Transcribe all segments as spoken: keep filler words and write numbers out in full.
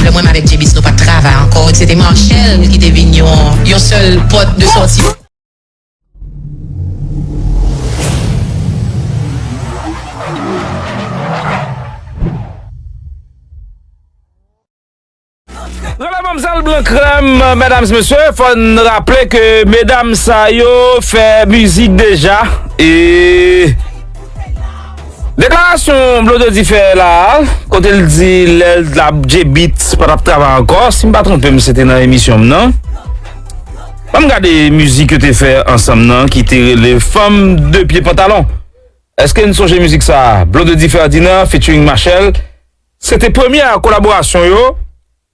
Mwen menm avèk J-Beatz, nou pa t travay ankò. Se te Marshell ki te vin yon, yon sèl pòt de sòti. Rele manmzèl blan krèm, medam, mesye, fò n raple ke medam sa yo fè mizik deja. E deklarasyon Blondedy fè la, kote l di lè l ap J-Beatz pa t ap travay ankò, si m pa twonpe m, se te nan emisyon m nan. Ban m gade mizik yo te fè ansanm nan, ki te rele Fanm de pye pantalon. Èske n sonje mizik sa a? Blondedy Ferdinand featuring Marshell. Se te premyè kolaborasyon yo,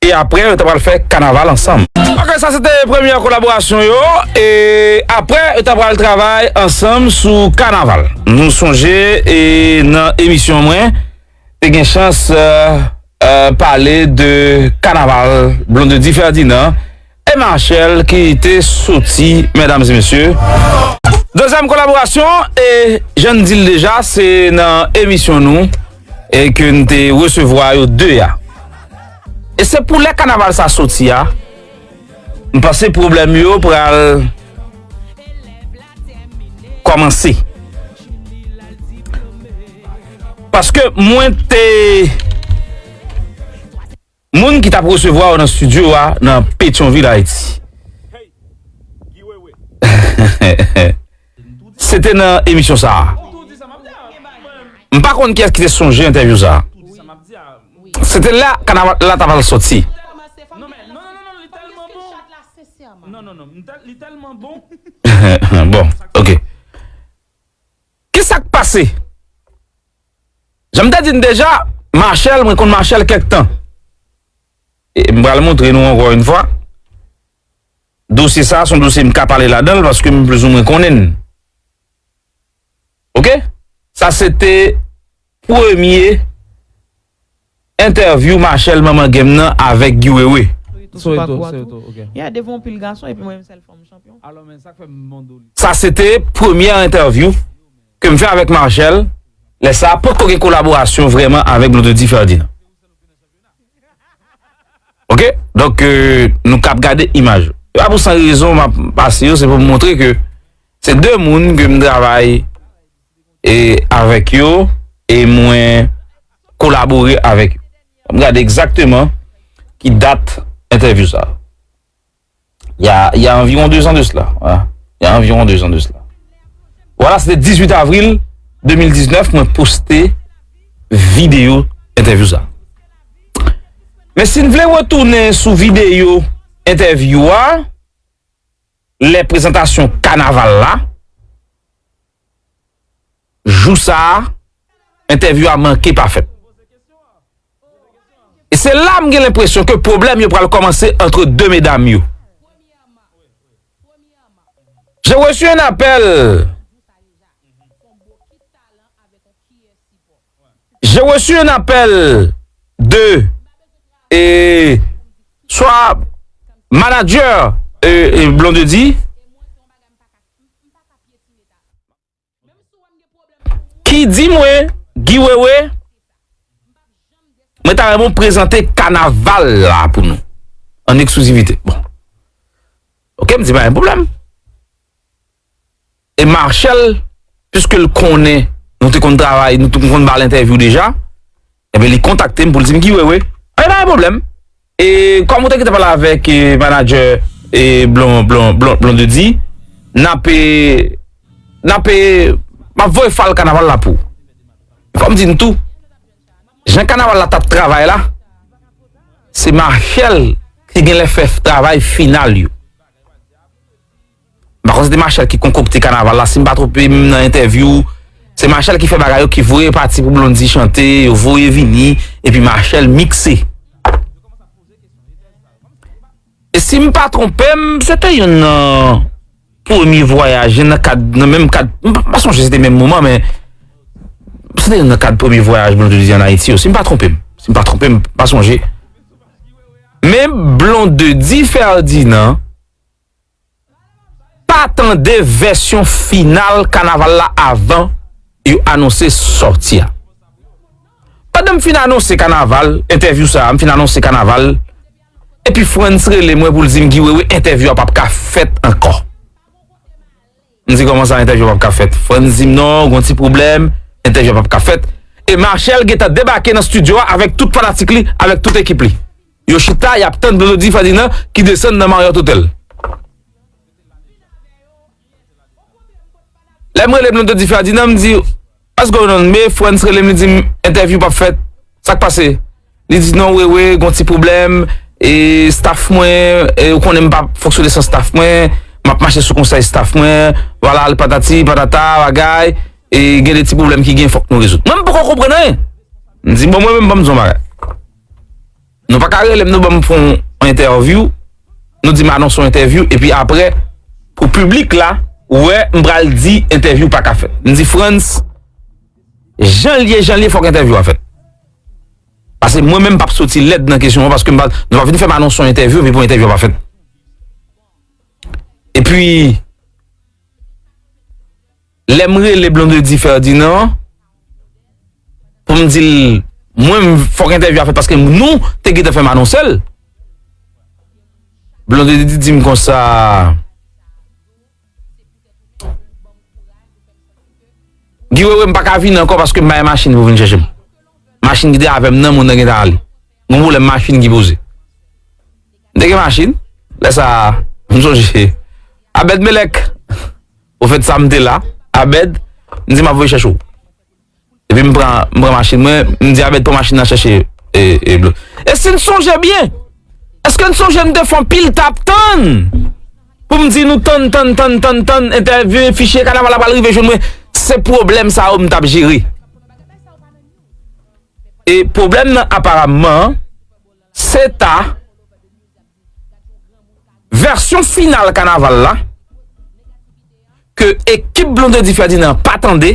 e apre, yo ta pral fè kanaval ansanm. Ok, sa se te premyè kolaborasyon yo, e apre, yo ta pral travay ansanm sou kanaval. Nou sonje, e nan emisyon mwen, te gen chans, euh, euh, pale de kanaval Blondedy Ferdinand e Marshell ki te soti, medam e mesye. Dezyèm kolaborasyon, e jan n di l deja, se nan emisyon nou, e ke n te resevwa yo de a. E se pou lè kanaval sa soti a, m panse pwoblèm yo pral kòmanse. Paske mwen te moun ki t ap resevwa yo nan estidyo a nan Petyonvil, Ayiti. Se te nan emisyon sa a. M pa konn kiyès ki te sonje entèvyou sa a. Se te la kanaval la ta pral soti. Non, men, non, non, non, non, li tèlman bon. Non, non, non, li tèl-, li tèlman bon. Bon, ok. Ki sa k pase? Jan m te di n deja, Marshell, mwen konn Marshell kèk tan. E m pral montre nou ankò yon fwa. Dosye sa a, se yon dosye m ka pale ladan l paske m plizoumwen konnen l. Ok? Sa se te premye entèvyou Marshell Manman Game nan avèk Guy Wewe. Sou pakou a tou. Ya, devan yon pil gason, epi mwen menm sèl fanm chanpyon. Sa se te premyè entèvyou ke m fè avèk Marshell. Lè sa a, potko gen kolaborasyon vrèman avèk Blondedy Ferdinand. Ok? Donk, euh, nou kap gade imaj yo. E pa pou san rezon m ap pase yo, se pou m montre ke se de moun ke m travay e avèk yo, e mwen kolabore avèk yo. M gade egzakteman ki dat entèvyou sa a. Il y a, il y a environ deux ans de cela. Voilà. Il y a environ deux ans de cela. Voilà, se te dizuit avril de mil diznèf, mwen poste videyo entèvyou sa. Men si n vle retounen sou videyo entèvyou a, lè prezantasyon kanaval la, jou sa a, entèvyou a manke pa fèt. E se la m gen lenpresyon ke pwoblèm yo pral kòmanse ant de medam yo. J'ai reçu un appel. J'ai reçu un appel de, eh, soit manager, eh, eh, Blondedy, ki di mwen, Guy Wewe, mwen ta renmen w prezante kanaval la pou nou. An eksklizivite. Bon. Ok, m di pa gen pwoblèm. E Marshell, piske l konnen nou te konn travay, nou te konn ba l entèvyou deja, ebyen, li kontakte m pou l di m, Guy Wewe, pa gen pwoblèm. E kòm ou te gentan pale avèk, e, manager, e, Blon, Blon, Blon, Blondedy, n ap, e, n ap, e, m ap voye fal kanaval la pou ou. Fò m di n tou, jan kanaval la t ap travay la, se Marshell ki genlè fè travay final yo. M pa kwè se te Marshell ki konkokte kanaval la, si m pa twonpe m nan entèvyou, se Marshell ki fè bagay yo, ki voye pati pou Blondedy chante, yo voye vini, epi Marshell mikse. E si m pa twonpe m, se te youn nan premye vwayaj, nan kad, nan menm kad, m pa, pa sonje se te menm moman, men se te youn nan kad premye vwayaj Blondedy an Ayiti yo, si m pa twonpe m. Si m pa twonpe m, pa sonje. Men Blondedy Ferdinand pa tande vèsyon final kanaval la avan yo anonse sòti a. Pandan m fin anonse kanaval, entèvyou sa a, m fin anonse kanaval, Epi Frantz rele mwen pou l di m, Guy Wewe, entèvyou a p ap ka fèt ankò. M di, kòman sa, entèvyou a p ap ka fèt? Frantz di m, non, gon ti pwoblèm, entèvyou a p ap ka fèt. E Machel gentan debake nan estidyo a avèk tout fanatik li, avèk tout ekip li. Yo chita, y ap tann Blondedy Ferdinand ki desann nan Marriott Hotel. Lè m rele Blondedy Ferdinand, m di, what's going on? Men Frantz rele m, li di m, entèvyou p ap fèt. Sa k pase? Li di, non, Wewe, gon ti pwoblèm, e staff mwen, e ou konnen m pa fonksyone san staff mwen, m ap mache sou konsèy staff mwen, vwala, patati, patata, bagay, e gen de ti pwoblèm ki gen, fòk nou rezoud. Mwen, m poko konprann anyen. M di, bon, mwen menm, ban m di yon bagay. Nou pa ka rele m, nou ban m fè yon entèvyou, nou di m anonse yon entèvyou, epi apre, pou piblik la, wè, m pral di entèvyou pa ka fèt. M di, Frantz, jan l ye, jan l ye, fòk entèvyou a fèt. Paske mwen menm, m p ap soti lèd nan kesyon an, paske m pa, nou pa vin fè m anonse yon entèvyou, epi pou entèvyou a pa fèt. Epi, lè m rele Blondedy Ferdinand, pou m di l, mwen, m, fòk entèvyou a fèt, paske nou te gentan fè m anonse l. Blondedy di m konsa, Guy Wewe, m pa ka vini ankò paske m pa gen machin pou vin chèche m. Machin ki te avè m nan, moun nan gentan ale. Gon pwoblèm machin ki poze. M te gen machin. Lè sa a, m sonje Abed Melek. Ofèt, sa m te la. Abed, m di, m ap voye chèche w. Epi m pran, m pran machin mwen, m di Abed pran machin nan chèche e, e Blo. E si n sonje byen, èske n sonje n te fè anpil tap tann pou m di nou tann, tann, tann, tann, tann, entèvyou, fichye kanaval la pral rive jwenn mwen? Se pwoblèm sa yo m t ap jere. E pwoblèm nan, aparamman, se ta vèsyon final kanaval la ke ekip Blondedy Ferdinand pa tande.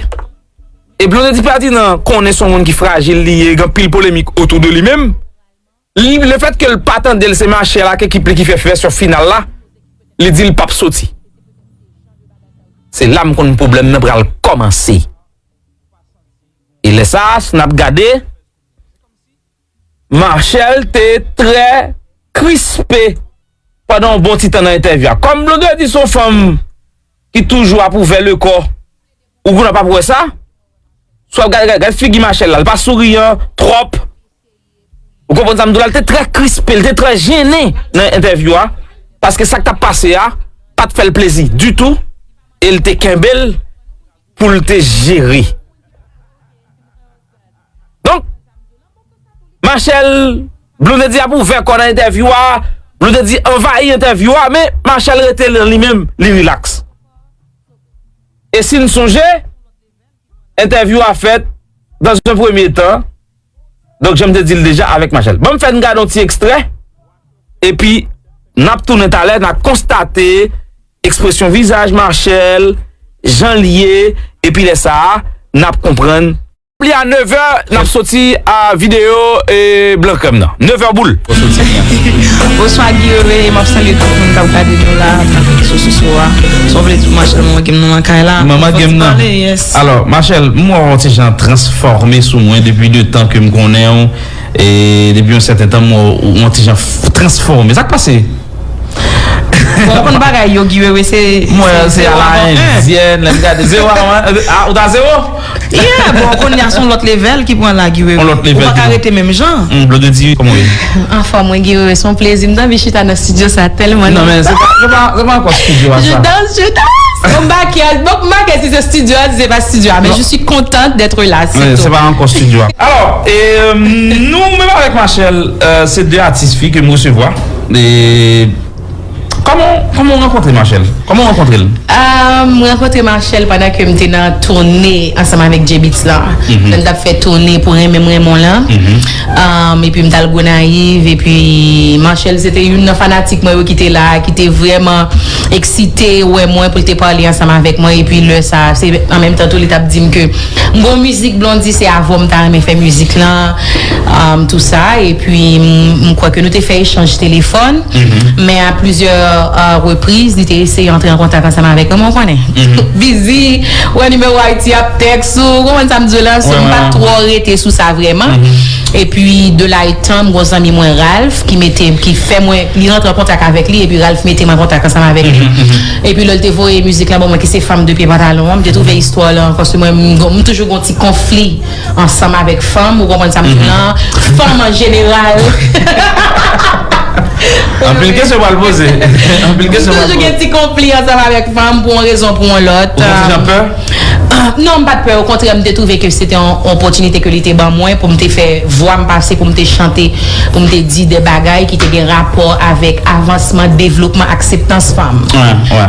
E Blondedy Ferdinand konnen se yon moun ki frajil li ye, gen anpil polemik otou de li menm. Li, lefètke l pa tande l, se Machel ak ekip li ki fè vèsyon final la, li di l p ap soti. Se la m konn pwoblèm nan pral kòmanse. E lè sa a, si n ap gade, Machel te trè krispe pandan yon bon ti tan nan entèvyou a. Kòm Blondedy se yon fanm ki toujou ap ouvè le kò, ou konn ap ap wè sa, si w ap gade, gade, gade figi Machel la, li pa souriyan twòp. Ou konprann sa m di w la, li te trè krispe, li te trè jennen nan entèvyou a, paske sa k t ap pase a pa t fè l plezi ditou, e l te kenbe l pou l te jere. Donk, Machel, Blondedy ap ouvè kò nan entèvyou a, Blondedy anvayi entèvyou a, men Machel rete nan li menm, li rilaks. E si n sonje, entèvyou a fèt dans un premier temps, donk, jan m te di l deja, avèk Machel. Ban m fè n gade yon ti ekstrè, epi n ap tounen talè, n a konstate ekspresyon vizaj Machel, jan l ye, epi lè sa a, n ap konprann. Li a nevè, n ap soti a videyo e blan krèm nan. Nevè boul. Bonswa Guy Wewe, m ap salye tout moun k ap gade nou la nan rezo sosyo a. Sa w vle di Machel, manman game nan nan kay la? Manman game nan. Yes. Alò, Machel, m wè w yon ti jan transfòme sou mwen depi de tan ke m konnen w. E depi yon sèten tan, m wè w yon ti jan f-, transfòme. Sa k pase? Bon, ou konn bagay yo, Guy Wewe, se... M wè se a la endyèn, lè m gade zewo a, ah, ou ta zewo? Yeah, bon, kounye a se yon lòt level ki pran la, Guy Wewe. Yon lòt level. Ou pa ka rete menm jan. Hmm, Blondedy, kòman w ye? Anfòm, mwen, Guy Wewe, se yon plezi. M t anvi chita nan estidyo sa tèlman. Non, men se pa, se pa, se pa ankò estidyo a sa. Je danse, je danse. Bon, m pa kè, bon, m pa kè si se estidyo a, si se pa estidyo a, mais je suis contente d'être là, c'est tout. Se pa ankò estidyo a. Alò, e, nou menm avèk Machel, e, se de atis fi ke m resevwa. E, kòman, kòman w rankontre Machel? Kòman w rankontre l? Ah, m rankontre Machel pandan ke m te nan toune ansanm avèk J-Beatz la. Lè n t ap fè toune pou Renmen m renmen w lan. Ah, epi m t al Gonayiv, epi Machel se te youn nan fanatik mwen yo ki te la, ki te vrèman eksite wè mwen pou l te pale ansanm avèk mwen. Epi lè sa, se an menm tan tou li t ap di m ke m gon mizik Blondedy, se avè w m ta renmen fè mizik lan, um, tou sa. Epi m, m kwè ke nou te fè echanj telefòn, men a plizyè euh, repriz, li te eseye antre an kontak ansanm avèk mwen, men w konnen. Bizi, wè nimewo Ayiti ap tèks ou, ou konprann sa m di w la, so m pa t twò rete sou sa vrèman. Epi de la etan, m gon zanmi mwen Ralph ki mete, ki fè mwen, li rantre an kontak avèk li, epi Ralph mete mwen an kontak ansanm avèk li. Epi lè l te voye mizik la ban mwen, ki se Fanm de Pye Pantalon an, m te twouve istwa la, paske mwen, m, m toujou gon ti konfli ansanm avèk fanm, ou konprann sa m di w lan, fanm an jeneral. Anpil kesyon pral poze. Anpil kesyon pral poze. M toujou gen ti konfli ansanm avèk fanm pou yon rezon, pou yon lòt. Ou santi jan pè? Ah, non, m pa t pè. Okontrè, m te twouve ke se te yon opòtinite ke li te ban mwen pou m te fè vwa m pase, pou m te chante, pou m te di de bagay ki te gen rapò avèk avansman, devlopman, akseptans fanm.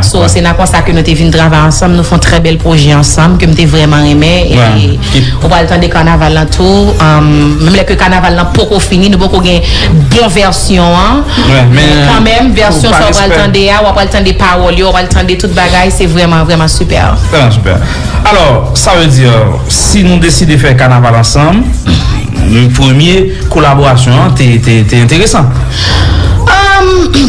So, se nan konsa ke nou te vin travay ansanm, nou fè yon trè bèl pwojè ansanm ke m te vrèman renmen. E ou pral tande kanaval lan tou. Menm lè ke kanaval lan poko fini, nou poko gen bon vèsyon an. Men kanmenm, vèsyon sa w pral tande a, w ap pral tande pawòl yo, w ap pral tande tout bagay, se vrèman, vrèman sipè. Vrèman sipè. Alò, sa vle di, si nou deside fè kanaval ansanm, premye kolaborasyon an te, te, te enteresan.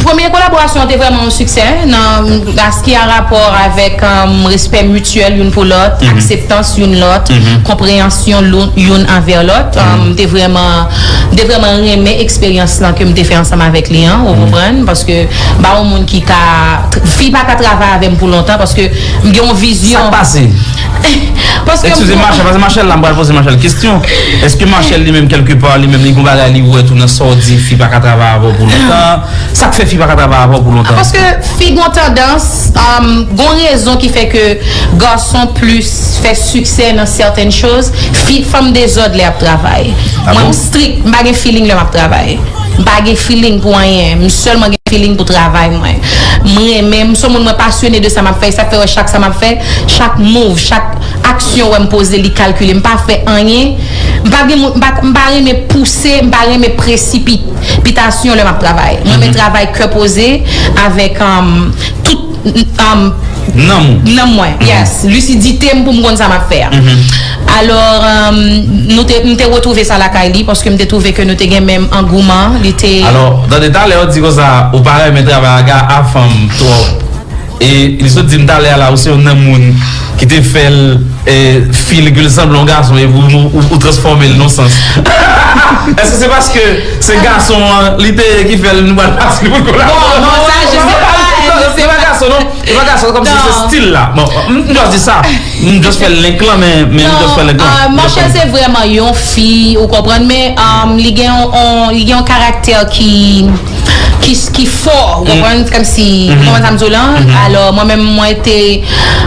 Premye kolaborasyon an te vrèman yon siksè nan sa ki a rapò avèk respè mityèl youn pou lòt, akseptans youn lòt, konpreyansyon youn anvè lòt. M te vrèman, m te vrèman renmen eksperyans lan ke m te fè ansanm avèk li an, ou konprann, paske m pa yon moun ki ka, fi pa ka travay avè m pou lontan, paske m gen yon vizyon. Sa k pase? Paske Eskize m, Machèl, paske Machèl la, m pral poze Machèl kesyon. Èske Machèl li menm, kèlke pa, li menm, li gon bagay li wè tou nan sa w di, fi pa ka travay avè w pou lontan? Sa k fè fi pa ka travay avè w pou lontan? Paske fi gon tandans, gon rezon ki fè ke gason plis fè siksè nan sètèn choz, fi, fanm dezòd lè y ap travay. Mwen, m strik, m pa gen feeling lè m ap travay. M pa gen feeling pou anyen. M sèlman gen feeling pou travay mwen. M renmen, m se yon moun mwen pasyone de sa m ap fè. E sa k fè wè chak sa m ap fè, chak move, chak aksyon wè m poze, li kalkile. M pa fè anyen. M pa gen moun, m pa, m pa renmen pouse, m pa renmen presipitasyon lè m ap travay. Mwen renmen travay kè poze avèk, um, tout, um, nanm ou. Nanm mwen, yes. Lisidite m pou m konn sa m ap fè a. Alò, um, nou te, m te retwouve sa lakay li, paske m te twouve ke nou te gen menm angouman. Li te Alò, tande talè w di konsa, ou pa renmen travay ak a, a fanm twòp. E li sot di m talè a la, ou se youn nan moun ki te fè l, e, feel ke l sanble yon gason, epi ou, ou, ou transfòme l nan sans. Èske se paske se gason an, li te ye ki fè l nou pral pase pou l kolabore? Bon, non, sa, je sais pas, je sais pas. Se pa gason, non. Se pa gason, kòmsi se stil la. Bon, m, m just di sa. M just fè link lan, men, men m just fè link lan. Non, euh, Machèl se vrèman yon fi, ou konprann, men, um, li gen yon, yon, li gen yon karaktè ki, ki, ki fò, ou konprann, kòmsi, ou konprann sa m di w lan? Alò, mwen menm, mwen te,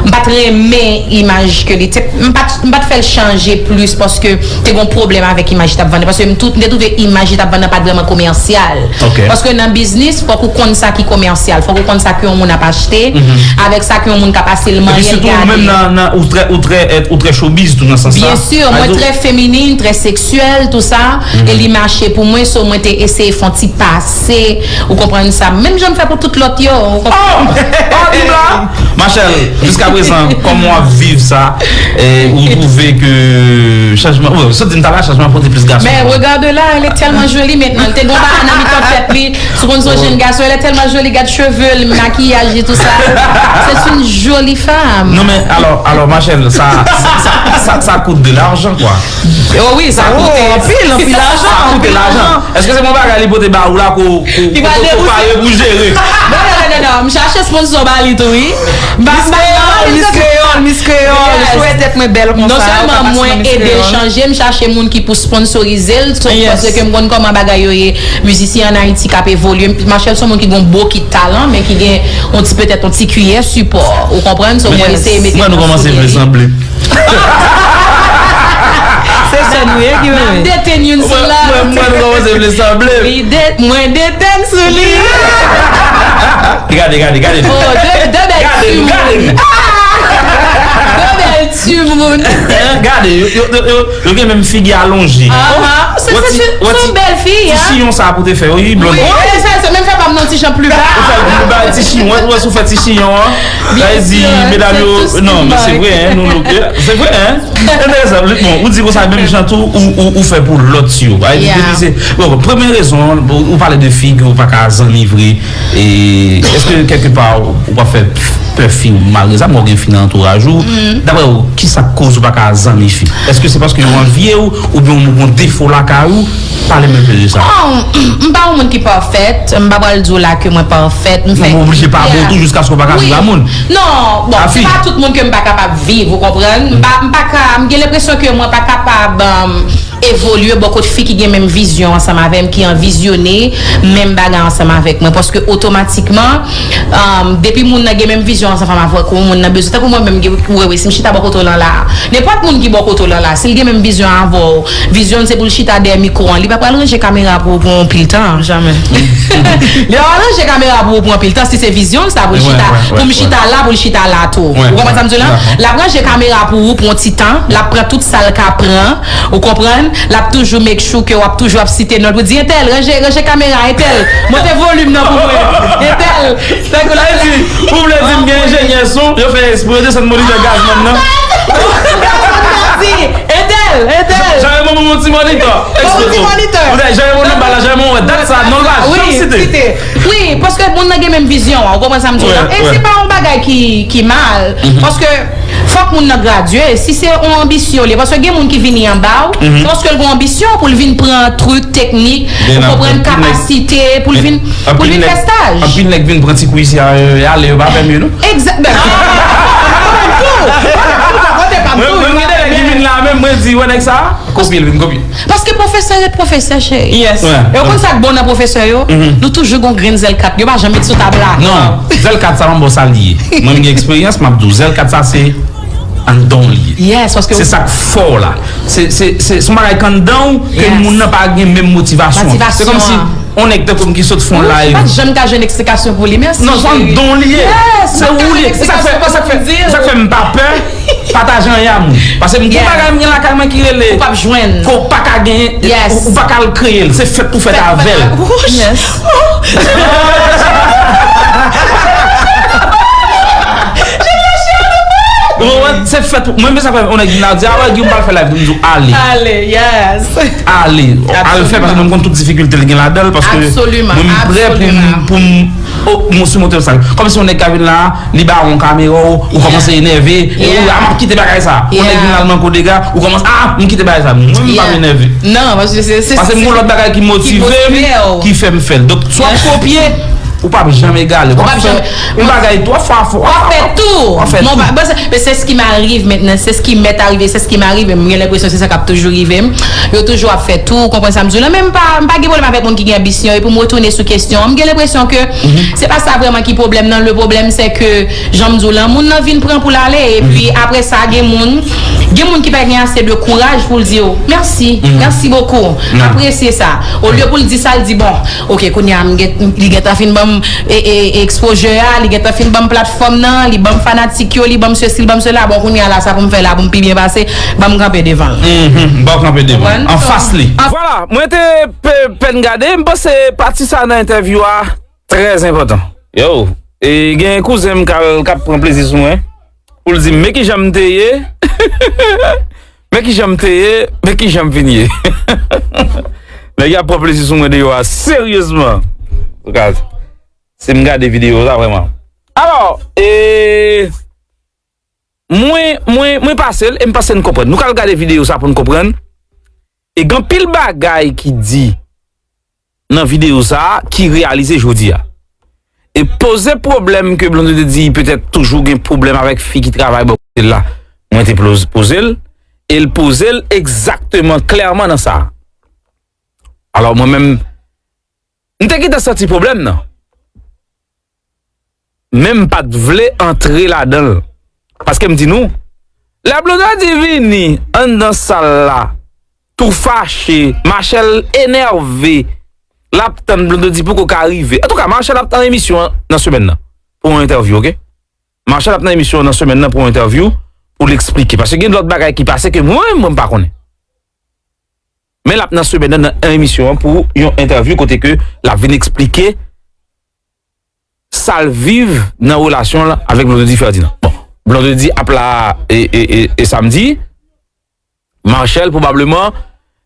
m pa t renmen imaj ke li te, m pa t, m pa t fè l chanje plis paske te gon pwoblèm avèk imaj li t ap vann nan, paske m tout, m te twouve imaj li t ap vann nan pa t vrèman komèsyal. Paske nan biznis, fòk ou konn sa ki komèsyal, fòk ou konn sa ke yon moun ap achte, avèk sa ke yon moun ka pase l manyen l gade. Epi sitou ou menm nan, nan, ou trè, ou trè, ou trè showbiz tou nan sans sa. Byen si, mwen trè feminin, trè seksyèl, tou sa, e li mache pou mwen, so mwen te eseye fè yon ti pase, ou konprann sa, menm jan m fè pou tout lòt yo, ou konprann? Oh! Oh, di m la! Machèl, jiskaprezan, kòman w ap viv sa? E ou twouve ke chanjman, ou sot di m talè, chanjman pote plis gason. Mais regarde-la, elle est tellement jolie maintenant. Li te gon bagay nan mitan tèt li, si w konn se yon jèn gason, elle est tellement jolie, gad cheve l, makiyaj li, tout sa. C'est une jolie femme. Non, men, alò, alò, Machèl, sa, sa, sa, sa, ça coûte de l'argent, quoi. Oh wi, sa koute anpil, anpil lajan. Sa koute lajan. Èske se yon bagay li pote ba ou la, ko, ko, ko, ko, ko pare pou jere? Non, non, non, non, non. M chache sponsor ba li tou, wi. Miss Kreyòl, Miss Kreyòl, Miss Kreyòl. Yes. Ou wè tèt mwen bèl konsa. Non sèlman mwen ede l chanje, m chache moun ki pou sponsorize l, so, paske m konn kòman bagay yo ye, mizisyen ann Ayiti k ap evolye. Machèl se yon moun ki gen yon bokit talan, men ki gen yon ti, petèt yon ti kiyè sipò. Ou konprann? So, mwen eseye mete mwen sou li. Mwen nou kòmanse vle sanble. Se sè nou ye ki vle. N ap detenn youn sou lòt. Mwen, mwen, mwen kòmanse vle sanble. Li de-, mwen detenn sou li. Gade, gade, gade. Oh, de, de bèl timoun. Gade, gade. De bèl timoun. Gade, yo, yo, yo, yo, yo gen menm figi alonje. Aha. Se, se, se yon bèl fi, ti siyon sa pou te fè, wi, blond. Wi, se, se, menm fè Nan ti jan pli ba. Ou fè l pli ba, ti chiyon, ou wè si w fè ti chiyon an. Sa vle di, medam yo, non, men se vre, hein, nou loke. Se vre, hein? Enteresan, bon, ou di konsa, menm jan tou, ou, ou, ou fè pou lòt yo. Sa vle di, depi se, bon, premye rezon, ou, ou pale de fi ke ou pa ka zanmi vre. E, èske kèlkepa, ou pa fè pè fi ou, malgre sa, men ou gen fi nan antouraj ou? Daprè ou, kisa k koz ou pa ka zanmi fi? Èske se paske yo anviye w, oubyen ou gen defo lakay ou? Pale m enpe de sa. Oh, m pa yon moun ki pafèt, m pa pral di w la ke mwen pafèt, m fè. Non, ou oblije pa bon tou jiskaske w pa ka viv a moun. Non, bon, se pa tout moun ke m pa kapab viv, ou konprann? M pa, m pa ka, m gen lenpresyon ke mwen pa kapab, um, evolye bò kot fi ki gen menm vizyon ansanm avè m, ki anvizyone menm bagay ansanm avèk mwen, paske otomatikman, um, depi moun nan gen menm vizyon ansanm avèk ou, moun nan bezwen, tankou mwen menm, ou wè, si m chita bò kote w lan la, nenpòt moun ki bò kote w lan la, si l gen menm vizyon avè w, vizyon l se pou l chita dèyè mikwo an, li pa pral ranje kamera pou ou pou yon pil tan. Jamè. Li pa pral ranje kamera pou ou pou yon pil tan, si se vizyon l sa, pou l chita, pou m chita la, pou l chita la tou. Ou konprann sa m di w la? L ap ranje kamera pou ou pou yon ti tan, l ap pran tout sa l ka pran, ou konprann? L ap toujou make sure ke w ap toujou ap site non l pou di, entèl, ranje, ranje kamera, entèl, monte volim nan pou mwen, entèl. Sa vle di, ou vle di m gen enjenyè son, yo fè espre yo desann monitè gazman nan. Entèl, entèl. Jan Raymond pou yon ti monitè. Eksplike. Monitè. Jan Raymond nan bal la, Jan Raymond wè dat sa, non l pa janm site. Wi, paske moun nan gen menm vizyon an, ou konprann sa m di w la? E se pa yon bagay ki, ki mal, paske fòk moun nan gradye, si se yon anbisyon li ye, paske gen moun ki vini anba w, se paske l gen yon anbisyon pou l vin pran trik, teknik, ou konprann, kapasite, pou l vin, pou l vin fè staj. Anpil nèg vin pran ti kou isi a, yo ale, yo pa fè mye, non? Egzak. Mwen, mwen gen de nèg ki vin la menm, mwen di, wè nèg sa, kopye l, vin kopye. Paske pwofesè ret pwofesè, cheri. Yes. E ou konn sa k bon nan pwofesè yo? Nou toujou gon grenn zèl kat. Yo pa janm met sou tab la. Non, zèl kat sa, m ba w sa l ye. Mwen, m gen eksperyans, m ap di w, zèl kat sa, se anndan w li ye. Yes, paske se sa k fè w la. Se, se, se, se yon bagay k anndan w ke moun nan pa gen menm motivasyon an. Se kòmsi yon nèg tankou m ki sot fè yon live. Ou pa janm ka jwenn eksplikasyon pou li, mèsi. Non, se yon don li ye. Se ou li ye. E sa k fè, e sa k fè, e sa k fè m pa pè pataje anyen a moun. Paske m gen bagay m gen lakay mwen ki rele. Ou p ap jwenn. Ke w pa ka genyen, ou, ou pa ka al kreye l. Se fèt pou fèt avè l. Yes. Ou konprann? Se fèt pou, mwen, men sa fè, yon nèg vin la, di, "A wè, Guy, m pral fè live tou." M di w, "Ale." Ale, yes. Ale. Al fè, paske mwen, m konn tout difikilte l gen ladan l, paske mwen, m prè pou m, pou m, o, mwen simonte obstak. Kòmsi yon nèg ka vin la, li ba w yon kamera, ou, ou kòmanse enève, e ou, "A, m ap kite bagay sa." Yon nèg vin la, l manke w dega, ou kòmanse, "A, m kite bagay sa." Mwen, m pa m enève. Non, paske se, se, paske m gen lòt bagay ki motive m, ki fè m fè l. Donk, si w ap kopye, ou p ap janm egale. W ap fè yon bagay twò fò, w ap fè tou. W ap fè tou. Bon, ba, ba, se, men c'est ce qui m'arrive maintenant, c'est ce qui m'est arrivé, c'est ce qui m'arrive. Mwen gen lenpresyon se sa k ap toujou rive m. Yo toujou ap fè tou, ou konprann sa m di w la. Men m pa, m pa gen pwoblèm avèk moun ki gen anbisyon. E pou m retounen sou kesyon an, m gen lenpresyon ke se pa sa vrèman ki pwoblèm nan. Le problème, c'est que, jan m di w la, moun nan vin pran pou l ale. Epi, apre sa, gen moun, gen moun ki pa gen ase de kouraj pou l di w, "Mèsi, mèsi bokou." M apresye sa. Olye pou l di sa, l di, "Bon, oke, kounye a, m gen, li gentan fin ban m, e, e, exposure a, li gentan fin ban m platfòm nan, li ban m fanatik yo, li ban m sesi, li ban m sela. Bon, kounye a la, sa pou m fè la, pou m pi byen pase, ban m kanpe devan l." Mhm, ba w kanpe devan l. Anfas li. Vwala, mwen te pe-, pèn gade, m panse pati sa nan entèvyou a trè enpòtan. Yo, e gen kouzen m k al, k ap pran plezi sou mwen, pou l di m, "Men kijan m te ye." Men kijan m te ye, men kijan m vin ye. Nèg yo ap pran plezi sou mwen deyò a, seryezman. Gad, si m gade videyo sa, vrèman. Alò, e, mwen, mwen, mwen pase l, e m panse n konprann. Nou ka al gade videyo sa pou n konprann. E gen anpil bagay ki di nan videyo sa a ki reyalize jodi a. E poze pwoblèm ke Blondedy di petèt toujou gen pwoblèm avèk fi ki travay bò kote l la. Mwen te ploz-, poze l, e l poze l egzakteman, klèman nan sa. Alò, mwen menm, m te gentan santi pwoblèm nan. Men m pa t vle antre ladan l. Paske m di nou, lè Blondedy vini anndan sal la, tou fache, Machel enève, l ap tann Blondedy poko ka rive. Antouka, Machel ap nan emisyon an nan semèn nan pou yon entèvyou, oke? Machel ap nan emisyon an nan semèn nan pou yon entèvyou pou l eksplike. Paske gen lòt bagay ki pase ke mwen, mwen, m pa konnen. Men l ap nan semèn nan, nan emisyon an pou yon entèvyou kote ke l ap vin eksplike sa l viv nan relasyon l avèk Blondedy Ferdinand. Bon, Blondedy ap la e, e, e, e samdi. Marshelle, pwobableman,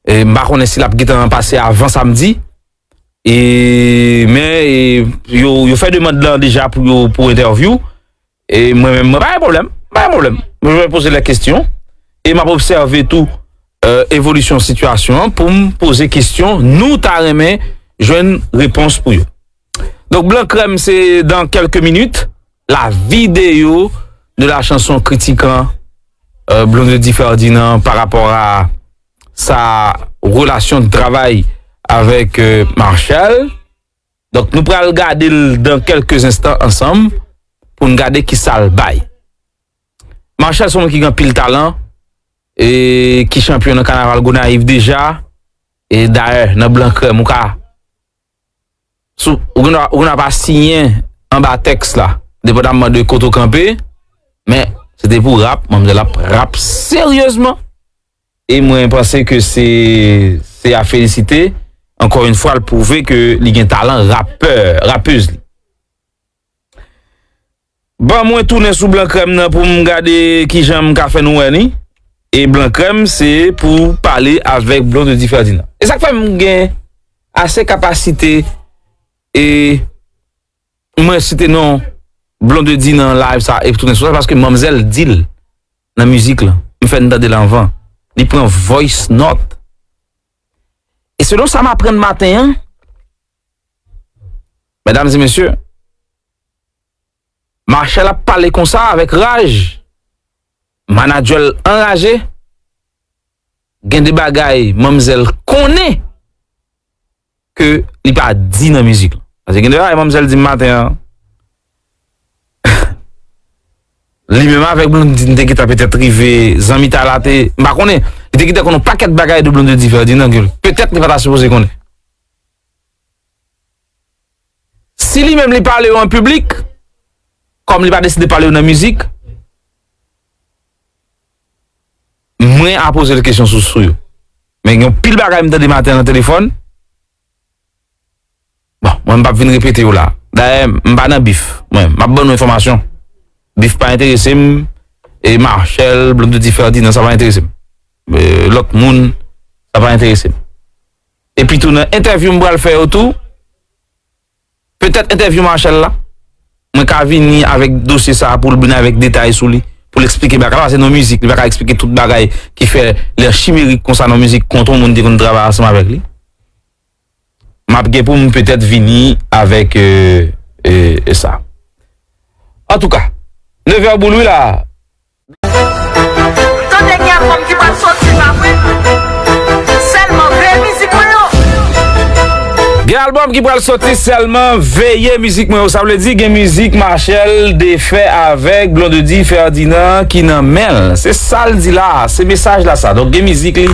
e, m pa konnen si l ap gentan pase avan samdi. E, men, e, yo, yo fè demann lan deja pou yo, pou entèvyou. E mwen menm, mwen pa gen pwoblèm. Pa gen pwoblèm. Mwen, je vais poser la question. E m ap obsève tou, e, evolisyon sitiyasyon an pou m poze kesyon. Nou ta renmen jwenn repons pou yo. Donk, Blan Krèm, se dans quelques minutes. La vidéo de la chanson critiquant, euh, Blondedy Ferdinand par rapport à sa relation de travail avec, euh, Marshelle. Donk, nou pral gade l dans quelques instants ansanm pou n gade ki sa l bay. Marshelle se yon moun ki gen anpil talan e ki chanpyon nan kanaval Gonayiv deja. E dayè, nan Blan Krèm, ou ka sou, ou gen dwa, ou gen dwa pa siyen anba tèks la, depandamman de kote w kanpe, men se te pou rap, manmzèl ap rap seryezman. E mwen panse ke se, se a felisite. Ankò yon fwa, l pwouve ke li gen talan rapè, rapèz li. Ban mwen tounen sou Blan Krèm nan pou m gade kijan m ka fè nou wè ni. E Blan Krèm se pou pale avèk Blondedy Ferdinand. E sa k fè m gen ase kapasite e mwen site non Blondedy nan live sa e tounen sou sa, paske manmzèl di l nan mizik lan. M fè n tande l anvan. Li pran voice note. E selon sa m aprann maten an, medam e mesye, Marshelle ap pale konsa avèk raj. Manadjè l anraje. Gen de bagay manmzèl konnen ke li pa di nan mizik lan. Paske gen de bagay manmzèl di m maten an. Li menm avèk Blondedy te gentan petèt rive, zanmitay la te, m pa konnen. Li te gentan konnen yon pakèt bagay de Blondedy Ferdinand ke petèt li pa ta sipoze konnen. Si li menm li pale yo an piblik, kòm li pa deside pale yo nan mizik, mwen a poze l kesyon sou, sou yo. Men gen yon pil bagay m tande maten an nan telefòn. Bon, mwen m p ap vin repete yo la. Dayè, m pa nan bif. Mwen, m ap ban nou enfòmasyon. Bif pa enterese m. E Marshelle, Blondedy Ferdinand, sa pa enterese m. E lòt moun, sa pa enterese m. Epi tou nan entèvyou m pral fè yo tou, petèt entèvyou Marshelle la, mwen ka vini avèk dosye sa a pou l vin avèk detay sou li, pou l eksplike bagay la, paske nan mizik, li pa ka eksplike tout bagay ki fè lè chimerik konsa nan mizik kont yon moun te konn travay ansanm avèk li. M ap gen pou m petèt vini avèk, e, e, e sa. Antouka, nevè boul wi la. Tande gen albòm ki pral soti, pa vre? Sèlman veye mizik mwen yo. Gen albòm ki pral soti, sèlman veye mizik mwen yo. Sa vle di gen mizik Marshelle te fè avèk Blondedy Ferdinand ki nan men l. Se sa l di la, se mesaj la sa. Donk gen mizik li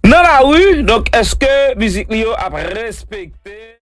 nan lari. Donk èske mizik li yo ap respekte